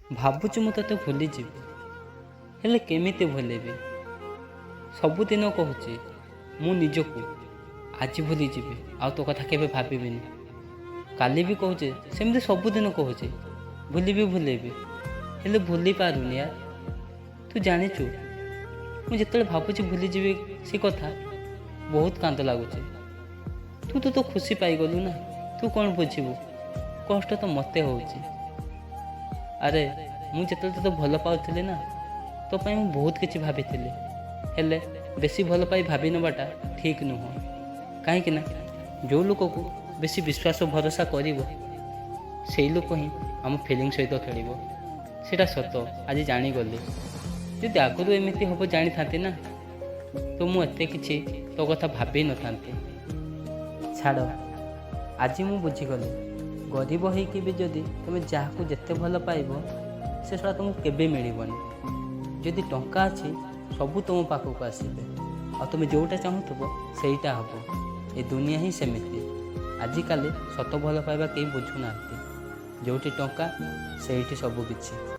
ଭାବୁଛି ମୁଁ ତୋତେ ଭୁଲିଯିବି, ହେଲେ କେମିତି ଭୁଲିବି? ସବୁଦିନ କହୁଛି ମୁଁ ନିଜକୁ, ଆଜି ଭୁଲିଯିବି, ଆଉ ତୋ କଥା କେବେ ଭାବିବିନି। କାଲି ବି କହୁଛି ସେମିତି, ସବୁଦିନ କହୁଛି ଭୁଲିବି ଭୁଲିବି, ହେଲେ ଭୁଲି ପାରୁନି ୟାର। ତୁ ଜାଣିଛୁ, ମୁଁ ଯେତେବେଳେ ଭାବୁଛି ଭୁଲିଯିବି ସେ କଥା, ବହୁତ କାନ୍ଦ ଲାଗୁଛି। ତୁ ତ ତୋ ଖୁସି ପାଇଗଲୁ ନା, ତୁ କ'ଣ ବୁଝିବୁ? କଷ୍ଟ ତ ମୋତେ ହେଉଛି। ଆରେ, ମୁଁ ଯେତେବେଳେ ତୋତେ ଭଲ ପାଉଥିଲି ନା, ତୋ ପାଇଁ ମୁଁ ବହୁତ କିଛି ଭାବିଥିଲି। ହେଲେ ବେଶୀ ଭଲ ପାଇ ଭାବି ନେବାଟା ଠିକ୍ ନୁହଁ, କାହିଁକି ନା ଯେଉଁ ଲୋକକୁ ବେଶୀ ବିଶ୍ୱାସ ଭରସା କରିବ, ସେଇ ଲୋକ ହିଁ ଆମ ଫିଲିଙ୍ଗ ସହିତ ଖେଳିବ। ସେଇଟା ସତ ଆଜି ଜାଣିଗଲି। ଯଦି ଆଗରୁ ଏମିତି ହେବ ଜାଣିଥାନ୍ତି ନା, ତ ମୁଁ ଏତେ କିଛି ତୋ କଥା ଭାବି ନଥାନ୍ତି। ଛାଡ଼, ଆଜି ମୁଁ ବୁଝିଗଲି, ଗରିବ ହେଇକି ବି ଯଦି ତୁମେ ଯାହାକୁ ଯେତେ ଭଲ ପାଇବ, ସେ ଶଳା ତୁମକୁ କେବେ ମିଳିବନି। ଯଦି ଟଙ୍କା ଅଛି, ସବୁ ତୁମ ପାଖକୁ ଆସିବେ ଆଉ ତୁମେ ଯେଉଁଟା ଚାହୁଁଥିବ, ସେଇଟା ହେବ। ଏ ଦୁନିଆ ହିଁ ସେମିତି। ଆଜିକାଲି ସତ ଭଲ ପାଇବା କେହି ବୁଝୁନାହାନ୍ତି। ଯେଉଁଠି ଟଙ୍କା, ସେଇଠି ସବୁ କିଛି।